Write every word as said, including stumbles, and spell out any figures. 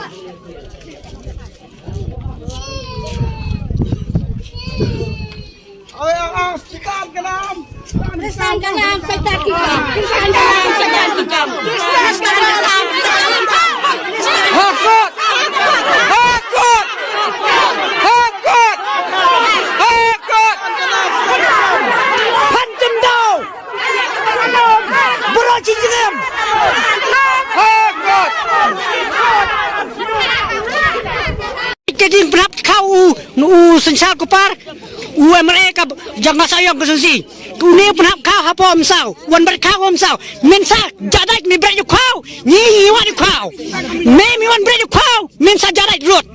Oi, ah, ah, Pakistan ka nam! Pakistan ka nam, Pakistan ki kam! Pakistan ka nam, Pakistan ki kam! Pakistan ka nam, Pakistan ki kam! Hakot! Hakot! Hakot! Hakot! Phan jingdaw! Baroh shi jingim! Hakot! Ka dei pynhap khaw u, u Synshar Kupar, u M L A ka jong ka Sohiong constituency. Une u pynhap khaw hapoh Umsaw, wan bret khaw Umsaw. Mynta sa jadait me bret u khaw, ngi ngi wan u khaw. Me me wan bret u khaw, mynta sa jadait rut.